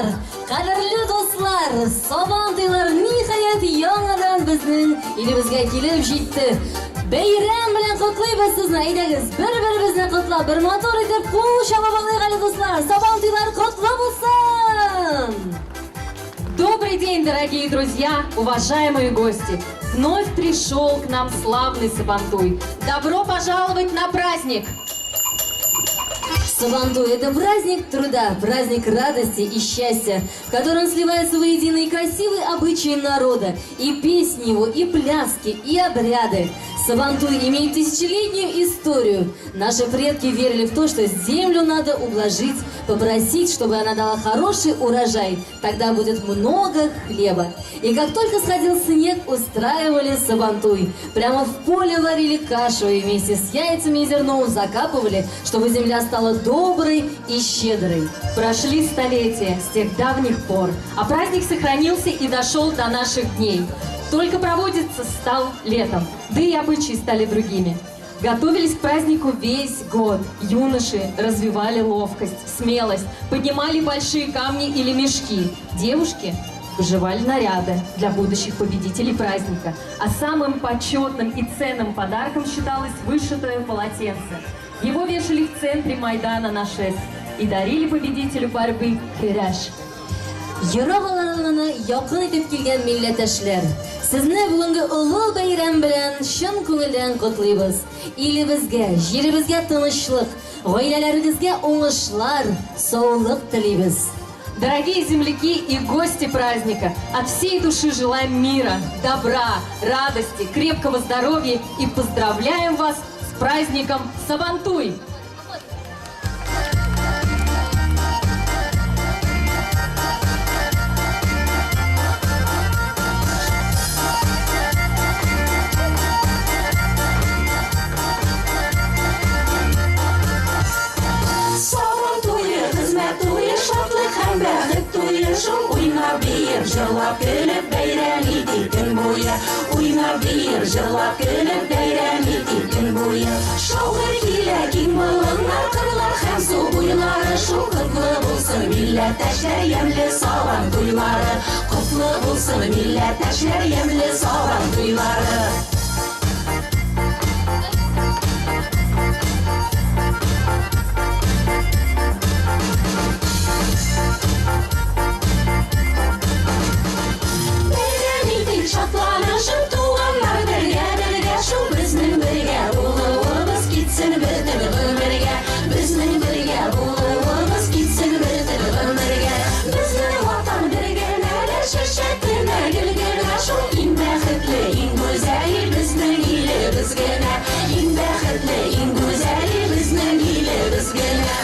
кунаклар, кадерле дуслар, Сабан туйлар ниһаять яңадан безнең илебезгә килеп җитте. Бәйрәм белән котлыйбыз сезне, әйдәгез, бер-беребезне котлап, бер матур итеп кул чабып алыйк әле, дуслар. Сабан туйлар котлы булсын! Добрый день, дорогие друзья, уважаемые гости! Вновь пришел к нам славный Сабантуй. Добро пожаловать на праздник! Сабантуй – это праздник труда, праздник радости и счастья, в котором сливаются воедино и красивые обычаи народа, и песни его, и пляски, и обряды. Сабантуй имеет тысячелетнюю историю. Наши предки верили в то, что землю надо ублажить, попросить, чтобы она дала хороший урожай. Тогда будет много хлеба. И как только сходил снег, устраивали сабантуй. Прямо в поле варили кашу и вместе с яйцами и зерном закапывали, чтобы земля стала доброй и щедрой. Прошли столетия с тех давних пор, а праздник сохранился и дошел до наших дней. Только проводиться стал летом, да и обычаи стали другими. Готовились к празднику весь год. Юноши развивали ловкость, смелость, поднимали большие камни или мешки. Девушки выживали наряды для будущих победителей праздника. А самым почетным и ценным подарком считалось вышитое полотенце. Его вешали в центре Майдана на шест и дарили победителю борьбы кыраш. Ерак араларны якын итеп килгән милләттәшләр, сезне бүгенге олы бәйрәм белән чын күңелдән котлыйбыз. Илебезгә, җиребезгә тынычлык, гаиләләрегезгә уңышлар, саулык телибез. Дорогие земляки и гости праздника, от всей души желаем мира, добра, радости, крепкого здоровья и поздравляем вас с праздником Сабантуй! Сабан туе, хезмәт туе, шатлык һәм бәхет туе, шул уйнап биеп, җырлап көлеп бәйрәм итик көн буе. Уйнап биеп, җырлап көлеп бәйрәм итик көн буе. Шау-гөр килә киң болыннар, кырлар һәм су буйлары, шул котлы булсын милләттәшләр ямьле сабан туйлары. Котлы булсын милләттәшләр ямьле сабан туйлары. Бәйрәм итик, шатланышып, туганнар бергә-бергә, шул безнең бергә булуыбыз китсен бөтен гомергә. Безнең бергә булуыбыз китсен бөтен гомергә. Безнең ватан бер генә дә, чәчәк кенә, гөл генә, шул иң бәхетле, иң гүзәл ил безнең илебез генә. Иң бәхетле, иң гүзәл ил безнең илебез генә.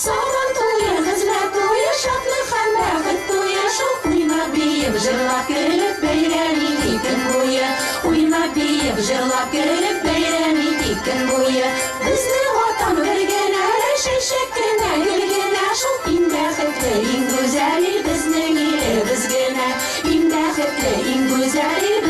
Сабан туе, хезмәт туе, шатлык һәм бәхет туе, шул уйнап биеп, җырлап көлеп бәйрәм итик көн буе. Уйнап биеп, җырлап көлеп бәйрәм итик көн буе. Безнең ватан бер генә, чәчәк кенә, гөл генә, шул иң бәхетле, иң гүзәл ил безнең илебез генә. Иң бәхетле, иң гүзәл ил.